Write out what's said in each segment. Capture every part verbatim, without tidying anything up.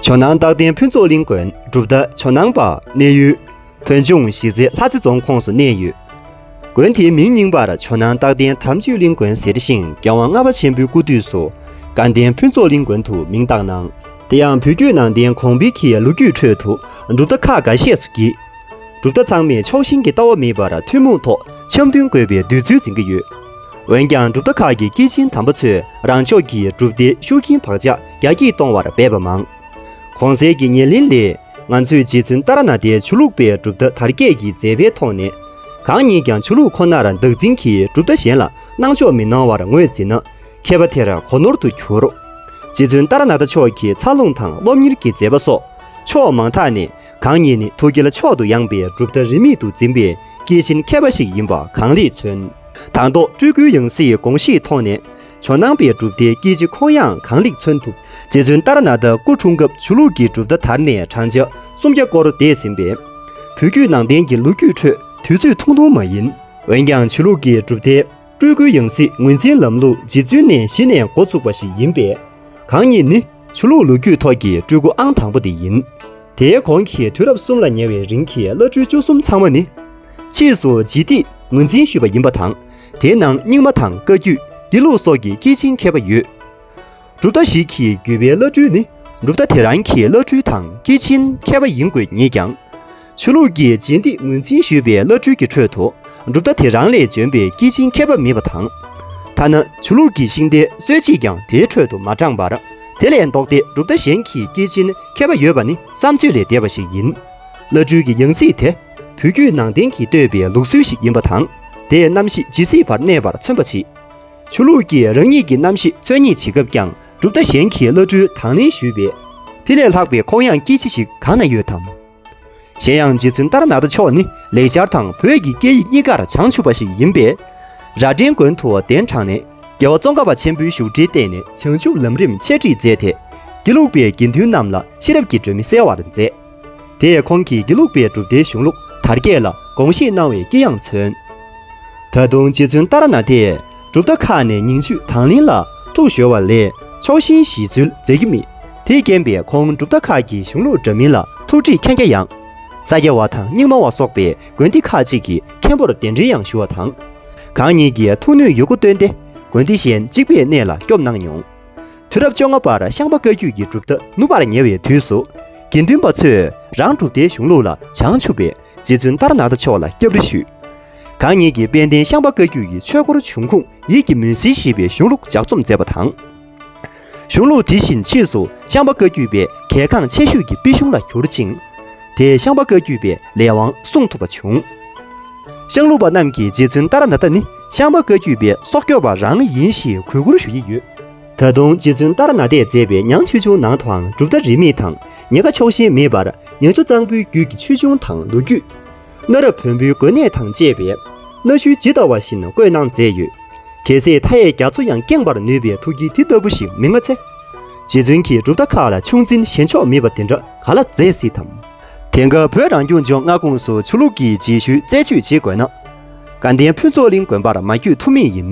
ཇོ་ནང་རྟག་བརྟན་ཕུན་ཚོགས་གླིང་དགོན་གྲུབ་མཐའ་ཇོ་ནང་པ། གནས་ཡུལ་བོད་ལྗོངས་གཞིས་རྩེ་ལྷ་རྩེ་རྫོང་ཁོངས་སུ་གནས་ཡོད། དགོན་དེའི་མིང་རྙིང་པར་ཇོ་ནང་རྟག་བརྟན་དམ་ཆོས་གླིང་དགོན་ཟེར་ཞིང་། རྒྱལ་དབང་ལྔ་པ་ཆེན་པོའི་སྐུ་དུས་སུ་དགའ་ལྡན་ཕུན་ཚོགས་གླིང་དགོན་དུ་མིང་བཏགས་གནང་། དེ་ཡང་བོད་བརྒྱུད་ནང་བསྟན་གོང་འཕེལ་གྱི་ལོ་རྒྱུས་ཁྲོད་དུ་གྲུབ་མཐའ་ཁག་འགའ་ཤས་སུ་བགྱིས། གྲུབ་མཐའ་ཚང་མས་ཕྱོགས་ཞེན་གྱི་ལྟ་བ་མེད་པར་ཐུན་མོང་ཐོག་འཆམ་མཐུན་དགོས་པའི་འདོད་ཚུལ་འཛིན་གྱི་ཡོད། འོན་ཀྱང་གྲུབ་མཐའ་ཁག་གི་སྐྱེས་ཆེན་དམ་པ་ཚོས་རང་ཕྱོགས་ཀྱི་གྲུབ་མཐའི་ཤུགས་རྐྱེན་བག་ཆགས་རྒྱ་སྐྱེད་གཏོང་བར་འབད་པ་མང་། གོང་གསལ་གྱི་ཉེར་ལེན་ལས། ང་ཚོས་རྗེ་བཙུན་ཏཱ་ར་ནཱ་ཐའི་ཆོས་ལུགས་པའི་གྲུབ་མཐའ་དར་རྒྱས་ཀྱི་མཛད་པའི་ཐོག་ནས། གང་ཉིད་ཀྱང་ཆོས་ལུགས་ཁོ་ནར་བདག་འཛིན་གྱིས་གྲུབ་མཐའ་གཞན་ལ་སྣང་ཕྱོགས་མི་གནང་བར་ངོས་འཛིན་ན། མཁས་པ་དེར་གོ་ནོར་དུ་གྱུར། རྗེ་བཙུན་ཏཱ་ར་ནཱ་ཐ་མཆོག་གི་འཚར་ལོངས་དང་སློབ་གཉེར་གྱི་མཛད་པ་སོགས་ཕྱོགས་མང་དག་ནས། གང་ཉིད་ནི་ཐུགས་བསྐྱེད་མཆོག་ཏུ་ཡངས་པའི་གྲུབ་མཐའ་རིས་མེད་དུ་འཛིན་པའི་སྐྱེས་ཆེན་མཁས་པ་ཞིག་ཡིན་པ་གང་ལེགས་མཚོན། དང་ཐོག་སྤྲུལ་སྐུའི་ཡང་སྲིད་དགོངས་བཞེས་ཐོག་ནས། ཇོ་ནང་པའི་གྲུབ་མཐའི་སྐྱེས་ཆེན་ཁོང་ཡང་གང་ལེགས་མཚོན་ཐུབ། རྗེ་བཙུན་ཏཱ་ར་ནཱ་ཐ་སྐུ་འཁྲུངས་སྐབས་ཆོས་ལུགས་ཀྱི་གྲུབ་མཐའ་དར་ནས་བགྲང་བྱ་སུམ་བརྒྱ་སྐོར་འདས་ཟིན་པས། བོད་བརྒྱུད་ནང་བསྟན་གྱི་ལོ་རྒྱུས་ཁྲོད་དུས་ཚོད་ཐུང་ཐུང་མ་ཡིན། འོན་ཀྱང་ཆོས་ལུགས་ཀྱི་གྲུབ་མཐའི་སྤྲུལ་སྐུའི་ཡང་སྲིད་ངོས་འཛིན་ལམ་ལུགས་རྗེ་བཙུན་ནས་གཞི་ནས་འགོ་ཚུགས་པ་ཞིག་ཡིན་པས། གང་ཉིད་ནི་ཆོས་ལུགས་ལོ་རྒྱུས་ཐོག་གི་སྤྲུལ་སྐུ་ཨང་དང་པོ་དེ་ཡིན། དེའི་གོང་གི་དུས་རབས་གསུམ་ལ་ཉེ་བའི་རིང་གི་བླ་སྤྲུལ་བཅུ་གསུམ་ཚང་མ་ནི། ཕྱིས་སུ་རྗེ་འདིས་ངོས་འཛིན་ཞུས་པ་ཡིན་པ་དང་། དེའི་ནང་རྙིང་མ་དང་བཀའ་བརྒྱུད། དགེ་ལུགས་སོགས་ཀྱི་སྐྱེས་ཆེན་མཁས་པ་ཡོད། གྲུབ་མཐའ་ཞིག་གིས་བརྒྱུད་པའི་བླ་སྤྲུལ་ནི། གྲུབ་མཐའ་དེ་རང་གི་བླ་སྤྲུལ་དང་སྐྱེས་ཆེན་མཁས་པ་ཡིན་དགོས་ངེས་ཀྱང་། ཆོས་ལུགས་ཀྱི་རྗེ་འདིས་ངོས་འཛིན་ཞུས་པའི་བླ་སྤྲུལ་གྱི་ཁྲོད་དུ། གྲུབ་མཐའ་དེ་རང་ལས་འཇོན་པའི་སྐྱེས་ཆེན་མཁས་པ་མེད་པ་དང་། ཐ་ན་ཆོས་ལུགས་ཀྱི་ཤིང་རྟའི་སྲོལ་འབྱེད་ཀྱང་དེའི་ཁྲོད་དུ་མ་བགྲངས་པར། དེ་ལས་ལྡོག་སྟེ་གྲུབ་མཐའ་གཞན་གྱི་སྐྱེས་ཆེན་མཁས་པ་ཡོད་པ་ནི་བསམ་ཚོད་ལས་འདས་པ་ཞིག་ཡིན། བླ་སྤྲུལ་གྱི་ཡང་སྲིད་དེ། བོད་བརྒྱུད་ནང་བསྟན་གྱིས་བཏོད་པའི་ལུགས་སྲོལ་ཞིག་ཡིན་པ་དང་། དེས་རྣམ་ཤེས་ཇི་སྲིད་བར་གནས་པར་མཚོན་པ་བྱེད། ཆོས་ལུགས་ཀྱིས་རང་ཉིད་ཀྱི་རྣམ་ཤེས་འཚོལ་སྙེག་བྱེད་སྐབས་ཀྱང་གྲུབ་མཐའ་གཞན་གྱི་བླ་སྤྲུལ་དང་ལེན་ཞུས་པས། དེ་ལས་ལྷག་པའི་ཁོང་ཡངས་སྐྱེས་ཆེ་ཞིག་གང་ན་ཡོད་དམ། གཞན་ཡང་རྗེ་བཙུན་ཏཱ་ར་ནཱ་ཐ་མཆོག་ནི་ལེགས་སྦྱར་དང་བོད་ཀྱི་སྐད་ཡིག་གཉིས་ཀར་བྱང་ཆུབ་པ་ཞིག་ཡིན་པས། རྭ་སྒྲེང་དགོན་དུ་གདན་དྲངས་ནས། རྒྱལ་བ་ཙོང་ཁ་པ་ཆེན་པོའི་བཞུགས་ཁྲིར་བརྟེན་ནས་བྱང་ཆུབ་ལམ་རིམ་འཆད་ཁྲིད་མཛད་དེ། དགེ་ལུགས་པའི་དགེ་འདུན་རྣམས་ལ་ཤེས་རབ་ཀྱི་སྒྲོན་མེ་གསལ་བར་མཛད། དེས་ཁོང་གིས་དགེ་ལུགས་པའི་གྲུབ་མཐའི་གཞུང་ལུགས་དར་རྒྱས་ལ་དགོངས་བཞེས་གནང་བའི་དཀྱེལ་ཡངས་མཚོན། ད་དུང་རྗེ་བཙུན་ཏཱ་ར་ནཱ་ཐས་གྲུབ་མཐའ་ཁག་ནས་ཉིང་བཅུད་དང་ལེན་ལ་ཐུགས་གཞོལ་བ་ལས་ཕྱོགས་ཞེན་ཞི་ཚུལ་མཛད་ཀྱི་མེད། དེས་རྐྱེན་པས་ཁོང་གྲུབ་མཐའ་ཁག་གི་གཞུང་ལུགས་འདྲ་མིན་ལ་ཐུགས་ཁྲིད་མཁྱེན་རྒྱ་ཡངས། ས་སྐྱ་བ་དང་རྙིང་མ་བ་སོགས་པའི་དགོན་སྡེ་ཁག་ཅིག་གིས་མཁན་པོར་གདན་འདྲེན་ཡང་ཞུ་བ་དང་། གང་ཉིད་ཀྱིས་ཐུགས་ནུས་ཡོད་རྒུ་བཏོན་ཏེ་དགོན་སྡེ་གཞན་གཅིག་པའི་གནས་ལ་སྐྱོབ་གནང་མྱོང་། དུས་རབས་བཅོ་ལྔ་པར་ཤངས་པ་བཀའ་བརྒྱུད་ཀྱི་གྲུབ་མཐའ་ནུབ་པར་ཉེ་བའི་དུས་སུ། དགེ་འདུན་པ་ཚོས་རང་གྲུབ་མཐའི་གཞུང་ལུགས་ལ་བྱང་ཆུབ་པའི་རྗེ་བཙུན་ཏཱ་ར་ནཱ་ཐ་མཆོག་ལ་སྐྱབས་རེ་ཞུས། གང་ཉིད་ཀྱིས་དཔལ་ལྡན་ཤངས་པ་བཀའ་བརྒྱུད་ཀྱི་ཆོས་སྐོར་འབྱུང་ཁུངས་ཡིད་ཀྱི་མུན་སེལ་ཞེས་པའི་གཞུང་ལུགས་ལྗགས་རྩོམ་མཛད་པ་དང་། གཞུང་ལུགས་དེ་བཞིན་ཕྱིས་སུ་ཤངས་པ་བཀའ་བརྒྱུད་པའི་གལ་འགངས་ཆེ་ཤོས་ཀྱི་དཔེ་གཞུང་ལ་གྱུར་ཅིང་། དེས་ཤངས་པ་བཀའ་བརྒྱུད་པའི་ལས་དབང་སྲུང་ཐུབ་པ་བྱུང་། ཤངས་ལུགས་པ་རྣམས་ཀྱིས་རྗེ་བཙུན་ཏཱ་ར་ནཱ་ཐ་ནི་ཤངས་པ་བཀའ་བརྒྱུད་པའི་སྲོག་སྐྱོབ་པ་རང་ཡིན་ཞེས་གུས་བཀུར་ཞུ་ཡི་ཡོད། ད་དུང་རྗེ་བཙུན་ཏཱ་ར་ནཱ་ཐས་མཛད་པའི་ཉང་ཆོས་འབྱུང་ནང་དུའང་གྲུབ་མཐའ་རིས་མེད་དང་ཉེན་ཁ་ཕྱོགས་ཞེན་མེད་པར་ཉང་ཆོས་གཙང་པོའི་རྒྱུད་ཀྱི་ཆོས་འབྱུང་དང་ལོ་རྒྱུས། གནའ་རབས་བོན་པོའི་དགོན་གནས་དང་བཅས་པའི་གནའ་ཤུལ་ཇི་ལྟ་བ་བཞིན་བཀོད་གནང་མཛད་ཡོད། གལ་སྲིད་མཐའ་ཡས་རྒྱ་མཚོ་ཡང་བསྐྱངས་པར་ནུས་པའི་ཐུགས་བསྐྱེད་དེ་ལྟ་བུ་ཞིག་མི་མངའ་ཚེ། རྗེ་བཙུན་གྱིས་གྲུབ་མཐའ་ཁག་ལ་ཆུང་འཛིན་ཞེན་ཕྱོགས་མེད་པ་དེ་འདྲ་ག་ལ་མཛད་སྲིད་དམ། དེང་སྐབས་བོད་རང་སྐྱོང་ལྗོངས་མངའ་ཁོངས་སུ་ཆོས་ལུགས་ཀྱི་རྗེས་ཤུལ་རྩད་གཅོད་བྱེད་དགོས་ན། དགའ་ལྡན་ཕུན་ཚོགས་གླིང་དགོན་པར་མ་བསྐྱོད་ཐུབ་མེད་ཡིན།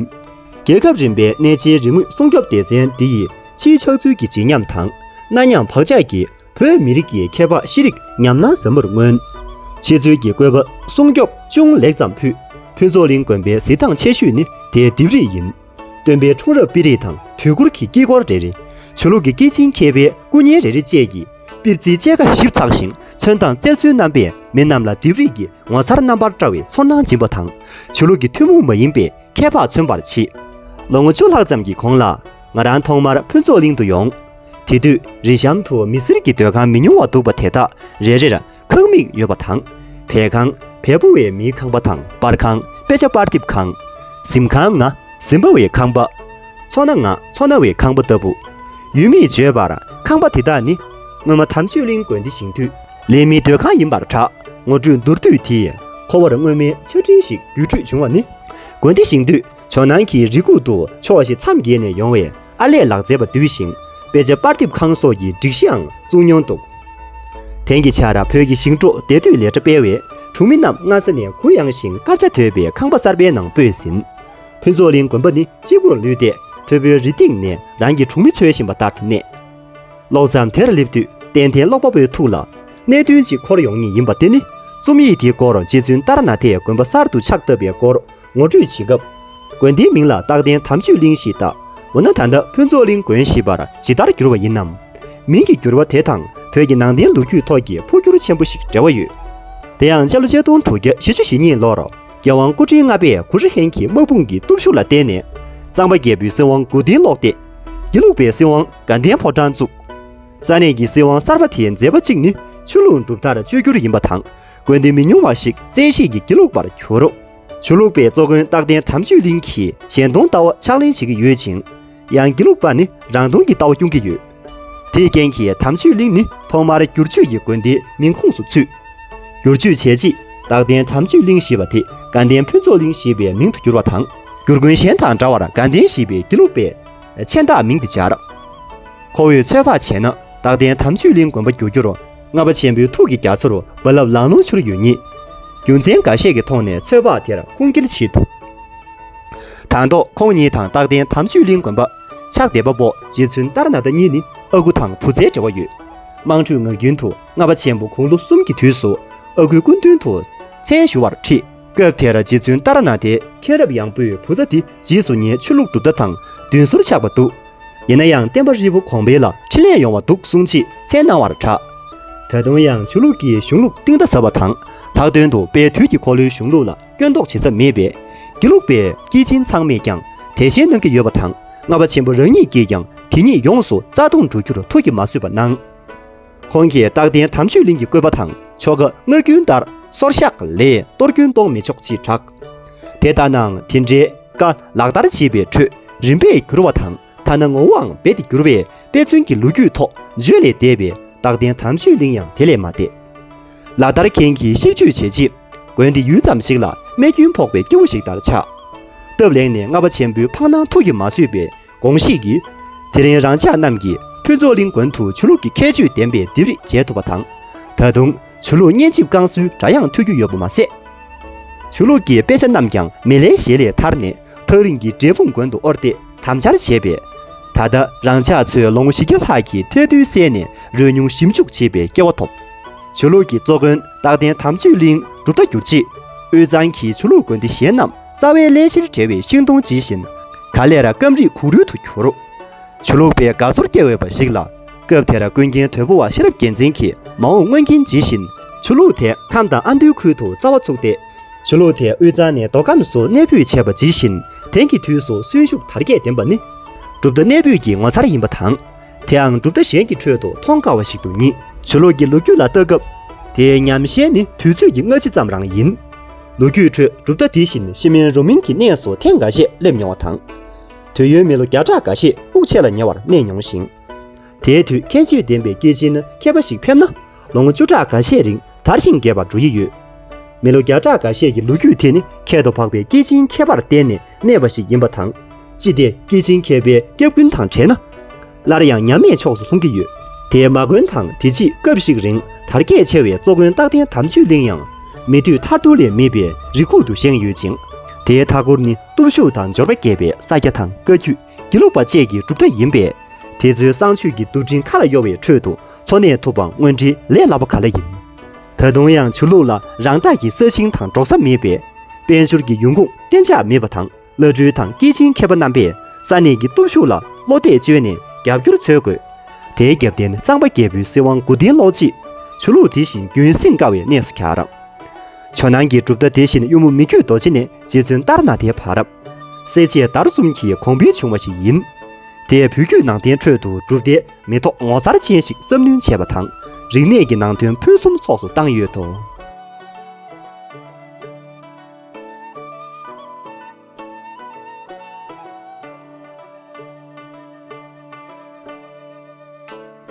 རྒྱལ་ཁབ་རིམ་པའི་གནས་ཆེན་རིག་དངོས་སྲུང་སྐྱོབ་སྡེ་ཚན་འདི་ཡིས་ཕྱིའི་ཆགས་ཚུལ་གྱི་བརྗིད་ཉམས་དང་གནའ་ཉམས་བག་ཆགས་ཀྱིས་བོད་མི་རིགས་ཀྱི་ཁྱད་འཕགས་ཤེས་རིག་ཉམས་སྣང་ཟབ་མོར་མངོན། ཕྱི་ཚུལ་གྱི་བཀོད་པ་སྲུང་སྐྱོབ་ཅུང་ལེགས་ཙམ་ཕུད། ཕུན་ཚོགས་གླིང་དགོན་པའི་གཟི་མདངས་ཆེ་ཤོས་ནི་དེའི་ལྡེབས་རིས་ཡིན། སྟོན་པའི་འཁྲུངས་རབས་དཔེ་རིས་དང་དུས་འཁོར་གྱི་དཀྱིལ་འཁོར་རེ་རེ། ཆོས་ལུགས་ཀྱི་སྐྱེས་ཆེན་མཁས་པའི་སྐུ་བརྙན་རེ་རེ་བཅས་ཀྱིས་པིར་རྩི་བཅད་ཁ་ཞིབ་ཚགས་ཤིང་ཚོན་མདངས་རྩེར་སོན་རྣམ་པས་མི་རྣམས་ལ་ལྡེབས་རིས་ཀྱི་ངོ་མཚར་རྣམ་པར་བཀྲ་བའི་ཚོར་སྣང་སྦྱིན་པ་དང་ཆོས་ལུགས་ཀྱི་ཐུན་མོང་མ་ཡིན་པའི་ཁྱད་འཕགས་མཚོན་པར་བྱེད། ལོ་ངོ་བཅུ་ལྷག་ཙམ་གྱི་གོང་ལ་ང་རང་ཐོག་མར་ཕུན་ཚོགས་གླིང་དུ་ཡོང་། དེ་དུས་རི་གཤམ་དུ་མི་སེར་གྱི་སྡོད་ཁང་མི་ཉུང་བ་འདུག་པ་དེ་དག་རེ་རེར་ཁང་མིག་ཡོད་པ་དང་། བལ་ཁང་། བལ་པོ་བའི་མིའི་ཁང་པ་དང་པར་ཁང་། དཔེ་ཆ་པར་འདེབས་ཁང་། གཟིམ་ཁང་ལྔ། གཟིམ་པ་བའི་ཁང་པ། ཚོ་སྣ་ལྔ། ཚོ་སྣ་བའི་ཁང་པ་ལྟ་བུ། ཡུལ་མིས་བརྗོད་པར་ཁང་པ་དེ་དག་ནི་སྔོན་མ་དམ་ཆོས་གླིང་དགོན་སྡེ་བཞེངས་དུས་ལས་མིའི་སྡོད་ཁང་ཡིན་པར་གྲགས། ངོ་སྤྲོད་མདོར་བསྡུས་དེས་ཁོ་བོར་སྔོན་མའི་ཆ་འཕྲིན་ཞིག་བརྒྱུད་སྤྲོད་བྱུང་བ་ནི། དགོན་སྡེ་བཞེངས་དུས་ཇོ་ནང་གི་རི་ཁུག་ཏུ་ཕྱོགས་བཞི་མཚམས་བརྒྱད་ནས་ཡོང་བའི་ཨར་ལས་ལག་རྩལ་པ་འདུས་ཤིང་དཔེ་ཆ་པར་འདེབས་ཁང་སོགས་ཀྱི་སྒྲིག་གཞིའང་བཙུགས་མྱོང་འདུག་དེང་གི་ཆར་བོད་ཀྱི་ཞིང་འབྲོག་བདེ་སྡོད་ལས་གྲྭ་སྤེལ་བས་གྲོང་མི་རྣམས་སྔ་ས་ནས་གུ་ཡངས་ཤིང་དཀར་ཆ་དོད་པའི་ཁང་པ་གསར་པའི་ནང་སྤོས་ཟིན། ཕུན་ཚོགས་གླིང་དགོན་པ་ནི་གཅིག་པུར་ལུས་ཏེ་མཐོན་པོའི་རི་སྟེང་ནས་རང་གི་གྲོང་མི་འཚོལ་བཞིན་པ་ལྟར་དུ་གནས། ཀློག་མཚམས་དེར་སླེབས་དུས་ ཏན་ཏན་ཀློག་པ་པོའི་ཐུགས་ལ་གནད་དོན་ཅིག་འཁོར་ཡོང་ངེས་ཡིན་པ་དེ་ནི། རྩོམ་ཡིག་དེའི་སྐོར་རྗེ་བཙུན་ཏཱ་ར་ནཱ་ཐས་དགོན་པ་གསར་དུ་ཕྱག་བཏབ་པའི་སྐོར་ངོ་སྤྲོད་བྱེད་སྐབས། དགོན་སྡེའི་མིང་ལ་རྟག་བརྟན་དམ་ཆོས་གླིང་ཞེས་བཏགས། འོ་ན་ད་ལྟ་ཕུན་ཚོགས་གླིང་དགོན་ཞེས་པར་ཇི་ལྟར་བསྒྱུར་བ་ཡིན་ནམ། མིང་གི་བསྒྱུར་བ་དེ་དང་བོད་ཀྱི་ནང་བསྟན་ལོ་རྒྱུས་ཐོག་གི་འཕོ་འགྱུར་ཆེན་པོ་ཞིག་འབྲེལ་བ་ཡོད། དེ་ཡང་སྤྱི་ལོ་ཆིག་སྟོང་དྲུག་བརྒྱ་བཞི་བཅུ་ཞེ་གཉིས་ལོར། རྒྱལ་དབང་སྐུ་ཕྲེང་ལྔ་པས་གུ་རུ་ཧན་གྱི་དམག་དཔུང་གི་སྟོབས་ཤུགས་ལ་བརྟེན་ནས། གཙང་པ་རྒྱལ་པོའི་སྲིད་དབང་མགོ་རྟིང་སློག་སྟེ། དགེ་ལུགས་པའི་སྲིད་དབང་དགའ་ལྡན་ཕོ་བྲང་བཙུགས། ས་གནས་ཀྱི་སྲིད་དབང་གསར་པ་དེའི་མཛད་པ་གཅིག་ནི་ཆོས་ལུགས་གྲུབ་མཐར་བཅོས་བསྒྱུར་ཡིན་པ་དང་། དགོན་སྡེ་མི་ཉུང་བ་ཞིག་བཙན་ཤེད་ཀྱིས་དགེ་ལུགས་པར་གྱུར། ཆོས་ལུགས་པའི་གཙོ་དཔོན་རྟག་བརྟན་དམ་ཆོས་གླིང་གིས་གཞན་སྟོང་ལྟ་བ་ཕྱག་ལེན་བྱེད་ཀྱི་ཡོད་ཅིང་། ཡང་དགེ་ལུགས་པ་ནི་རང་སྟོང་གི་ལྟ་བ་སྐྱོང་གི་ཡོད། དེའི་རྐྱེན་གྱིས་དམ་ཆོས་གླིང་ནི་ཐོག་མར་བསྒྱུར་བཅོས་ཀྱི་དགོན་སྡེའི་མིང་ཁོངས་སུ་ཚུད། བསྒྱུར་བཅོས་བྱས་རྗེས་རྟག་བརྟན་དམ་ཆོས་གླིང་ཞེས་པ་དེ་དགའ་ལྡན་ཕུན་ཚོགས་གླིང་ཞེས་པའི་མིང་དུ་བསྒྱུར་བ་དང་། བསྒྱུར་དགོན་གཞན་དང་འདྲ་བར་དགའ་ལྡན་ཞེས་པའི་དགེ་ལུགས་པའི་མཆན་རྟགས་མིང་དེ་སྦྱར། ཁོ་བོས་ཚོད་དཔག་བྱས་ན། རྟག་བརྟན་དམ་ཆོས་གླིང་དགོན་པ་བསྒྱུར་རྒྱུར། ལྔ་པ་ཆེན་པོའི་ཐུགས་ཀྱི་རྒྱ་མཚོར་རྦ་རླབས་ལང་ལོང་འཕྱུར་ཡོད་ཉིད། རྒྱུ་མཚན་འགའ་ཤས་ཀྱི་ཐོག་ནས་ཚོད་དཔག་དེར་ཁུངས་སྐྱེལ་བྱེད་ཐུབ། དང་ཐོག་ཁོང་ཉིད་དང་རྟག་བརྟན་དམ་ཆོས་གླིང་དགོན་པ་ཕྱག་འདེབས་པ་པོ་རྗེ་བཙུན་ཏཱ་ར་ནཱ་ཐ་གཉིས་ནི་ཨ་ཁུ་དང་བུ་ཚའི་འབྲེལ་བ་ཡོད། དམངས་ཁྲོད་ངག་རྒྱུན་དུ་ལྔ་པ་ཆེན་པོ་དགུང་ལོ་གསུམ་གྱི་དུས་སུ་ཨ་ཁུའི་སྐུ་མདུན་དུ་མཚན་ཞུ་བར་ཁྲིད། སྐབས་དེར་རྗེ་བཙུན་ཏཱ་ར་ནཱ་ཐའི་མཁྱེན་རབ་ཡངས་པོས་བུ་ཚ་དེ་རྗེས་སུ་ཉེ་ཆོས་ལུགས་གྲུབ་མཐའ་དང་མདུན་སོར་ཆགས་པ་འདུག། ཡིན་ན་ཡང་བསྟན་པ་རིལ་བུ་གོང་འཕེལ་ལ་འཕྲིན་ལས་ཡོང་བ་འདུག་གསུངས་རྗེས་མཚན་གནང་བར་གྲགས། ད་དུང་ཡང་ཆོས་ལུགས་ཀྱི་གཞུང་ལུགས་གཏིང་ཟབ་པ་དང་ལྷག་དོན་དུ་དཔལ་དུས་ཀྱི་འཁོར་ལོའི་གཞུང་ལུགས་ལ་སྐྱོན་འདོགས་བྱེད་ས་མེད་པས། དགེ་ལུགས་པའི་སྐྱེས་ཆེན་ཚང་མས་ཀྱང་དད་ཞེན་གནང་གི་ཡོད་པ་དང་། ལྔ་པ་ཆེན་པོ་རང་ཉིད་ཀྱིས་ཀྱང་དེ་ཉིད་ཡོངས་སུ་རྩ་སྟོངས་འགྲོ་རྒྱུར་ཐུགས་ཀྱིས་མ་བཟོད་པ་གནང་། ཁོང་གིས་རྟག་བརྟན་དམ་ཆོས་གླིང་གི་བཀོད་པ་དང་ཆོ་ག་སྔར་རྒྱུན་ལྟར་སོར་བཤགས་ལས་གཏོར་སྐྱོན་གཏོང་མི་ཆོག་ཅེས་བསྒྲགས། དེ་ལྟ་ནའང་དེ་འདྲའི་བཀའ་ལག་བསྟར་བྱེད་པའི་ཁྲོད་རིམ་པས་འགྱུར་བ་དང་། ཐ་ན་ངོ་བོའང་རྦད་དེ་འགྱུར་བས། དཔེ་མཚོན་གྱི་ལོ་རྒྱུས་ཐོག་བརྗོད་ལས་འདས་པའི་རྟག་བརྟན་དམ་ཆོས་གླིང་ཡང་དེ་ལས་མ་འདས། ལག་བསྟར་མཁན་གྱིས་གཤེགས་བཅོས་བྱས་རྗེས། དགོན་དེ་ཡུད་ཙམ་ཞིག་ལ་རྨས་སྐྱོན་ཕོག་པའི་སྐྱེ་བོ་ཞིག་ལྟར་ཆགས། སྟབས་ལེགས་ནས་ལྔ་པ་ཆེན་པོའི་འཕང་སྣང་ཐུགས་ཀྱིས་མ་བཟོད་པའི་དགོངས་བཞེས་ཀྱིས། དེ་རིང་རང་ཅག་རྣམས་ཀྱིས་ཕུན་ཚོགས་གླིང་དགོན་དུ་ཆོས་ལུགས་ཀྱི་ཁྱད་ཆོས་ལྡན་པའི་ལྡེབས་རིས་མཇལ་ཐུབ་པ་དང་། ད་དུང་ཆོས་ལུགས་སྙན་འཇེབས་བསྐང་གསོའི་སྒྲ་དབྱངས་ཐོས་རྒྱུ་ཡོད་པ་མ་ཟད། ཆོས་ལུགས་ཀྱི་དཔེ་ཆ་རྣམས་ཀྱང་མེ་ལྷའི་ཞལ་ལས་ཐར་ནས་ཐག་རིང་གི་འབྲས་སྤུངས་དགོན་དུ་དབོར་ཏེ་དམ་འཆར་བྱས་པས། ད་ལྟ་རང་ཅག་ཚོས་ལོ་ངོ་བཞི་བརྒྱ་ལྷག་གི་ཐལ་རྡུལ་བསལ་ནས་རོལ་མྱོང་ཞིབ་འཇུག་བྱེད་པའི་སྐལ་བ་ཐོབ། ཆོས་ལུགས་ཀྱི་གཙོ་དགོན་རྟག་བརྟན་དམ་ཆོས་གླིང་གྲུབ་མཐའ་བསྒྱུར་རྗེས། དབུས་གཙང་གི་ཆོས་ལུགས་དགོན་སྡེ་གཞན་རྣམས་རྩ་བའི་བརླན་གཤེར་བྲལ་བའི་ཤིང་སྡོང་ཇི་བཞིན། ག་ལེར་སྐམ་རིད་གུག་རུལ་དུ་གྱུར། ཆོས་ལུགས་པས་དགའ་ཚོར་སྐྱེ་འོས་པ་ཞིག་ལ། སྐབས་དེར་ཀུན་མཁྱེན་དོལ་པོ་བ་ཤེས་རབ་རྒྱལ་མཚན་གྱིས་མ་འོངས་སྔོན་རྐྱེན་ཇི་བཞིན། ཆོས་ལུགས་དེ་ཁམས་དང་ཨ་མདོའི་ཁུལ་དུ་རྩ་བ་ཚུགས་ཏེ། ཆོས་ལུགས་དེ་དབུས་གཙང་ནས་མདོ་ཁམས་སུ་གནས་སྤོས་བྱས་པ་ཇི་བཞིན། དེང་གི་དུས་སུ་གསོན་ཤུགས་དར་རྒྱས་ལྡན་པ་ནི། གྲུབ་མཐའ་གནས་སྤོས་ཀྱི་ངོ་མཚར་ཡིན་པ་དང་། དེའང་གྲུབ་མཐའ་གཞན་གྱི་ཁྲོད་དུ་མཐོང་དཀའ་བ་ཞིག་ཏུ་ངེས། ཆོས་ལུགས་ཀྱི་ལོ་རྒྱུས་ལ་ལྟ་སྐབས། དེའི་ཉམས་ཞན་ནི་དུས་ཚོད་ཀྱི་སྔ་ཕྱི་ཙམ་རང་ཡིན། ལོ་རྒྱུས་ཁྲོད་གྲུབ་མཐའ་དེ་བཞིན་ཤི་མན་རོ་མིན་གྱི་གནས་སུ་ཐེངས་འགའ་ཤས་སླེབས་མྱོང་བ་དང་། དུས་ཡུན་མི་ལོ་བརྒྱ་ཕྲག་འགའ་ཤས་དབུགས་ཆད་ལ་ཉེ་བར་གནས་མྱོང་ཞིང་། དེའི་དུས་ཁྱད་ཆོས་ལྡན་པའི་སྐྱེས་ཆེན་མཁས་པ་ཞིག་ཕེབས་ན། ལོ་ངོ་བཅུ་ཕྲག་འགའ་ཤས་རིང་དར་ཞིང་རྒྱས་པར་འགྲོ་ཡི་ཡོད། མི་ལོ་བརྒྱ་ཕྲག་འགའ་ཤས་ཀྱི་ལོ་རྒྱུས་དེ་ནི་ཁྱད་དུ་འཕགས་པའི་སྐྱེས་ཆེན་མཁས་པར་བརྟེན་ནས་གནས་པ་ཞིག་ཡིན་པ་དང་། ཅི་སྟེ་སྐྱེས་ཆེན་མཁས་པའི་སྐྱབས་ཀུན་དང་བྲལ་ན། སླར་ཡང་ཉམས་མེད་ཕྱོགས་སུ་ལྷུང་གི་ཡོད། དེའི་མ་དགོན་དང་དེ་རྗེས་སྐབས་ཤིག་རིང་དར་རྒྱས་ཆེ་བའི་གཙོ་དགོན་རྟག་བརྟན་དམ་ཆོས་གླིང་ཡང་། མི་འདུས་ཐར་ཐོར་ལས་མེད་པའི་རི་ཁུག་ཏུ་བཞེངས་ཡོད་ཅིང་། དེའི་མཐའ་འཁོར་ནི་སྟོབས་ཤུགས་དང་འབྱོར་པ་རྒྱས་པའི་ས་སྐྱ་དང་བཀའ་བརྒྱུད། དགེ་ལུགས་པ་བཅས་ཀྱི་གྲུབ་མཐའ་ཡིན་པས། དེ་ཚོའི་བསང་མཆོད་ཀྱི་རྡུལ་ཕྲན་མཁའ་ལ་གཡོ་བའི་ཁྲོད་དུ་འཚོ་གནས་ཐུབ་པའང་དངོས་འབྲེལ་ལས་སླ་པོ་ག་ལ་ཡིན། ད་དུང་ཡང་ཆོས་ལུགས་ལ་རང་རྟགས་ཀྱི་ས་ཞིང་དང་འབྲོག་ས་མེད་པས། དཔལ་འབྱོར་གྱི་ཡོང་ཁུངས་གཏན་འཇགས་མེད་པ་དང་། བླ་སྤྲུལ་དང་སྐྱེས་ཆེན་མཁས་པ་རྣམ་པས་ས་གནས་ཀྱི་སྟོབས་ཤུགས་ལ་བློ་གཏད་བཅོལ་ནས་རྒྱབ་སྐྱོར་འཚོལ་དགོས། དེའི་རྒྱབ་རྟེན་གཙང་པ་རྒྱལ་པོའི་སྲིད་དབང་མགོ་རྟིང་སློག་རྗེས། ཆོས་ལུགས་དེ་བཞིན་རྒྱུན་བསྲིང་དཀའ་བའི་གནས་སུ་གྱར། ཇོ་ནང་གི་གྲུབ་མཐའ་དེ་བཞིན་གཡུལ་མོ་མི་བསྐྱོད་རྡོ་རྗེ་ནས་རྗེ་བཙུན་ཏཱ་ར་ནཱ་ཐའི་བར། གསལ་བྱེད་དར་གསུམ་གྱི་གོང་འཕེལ་བྱུང་བ་ཞིག་ཡིན། དེས་བོད་བརྒྱུད་ནང་བསྟན་ཁྲོད་དུ་གྲུབ་མཐའི་མེ་ཏོག་ངོ་མཚར་ཅན་ཞིག་གསབ་སྣོན་བྱས་པ་དང་། རིག་གནས་ཀྱི་ནང་དོན་ཕུན་སུམ་ཚོགས་སུ་བཏང་ཡོད་དོ།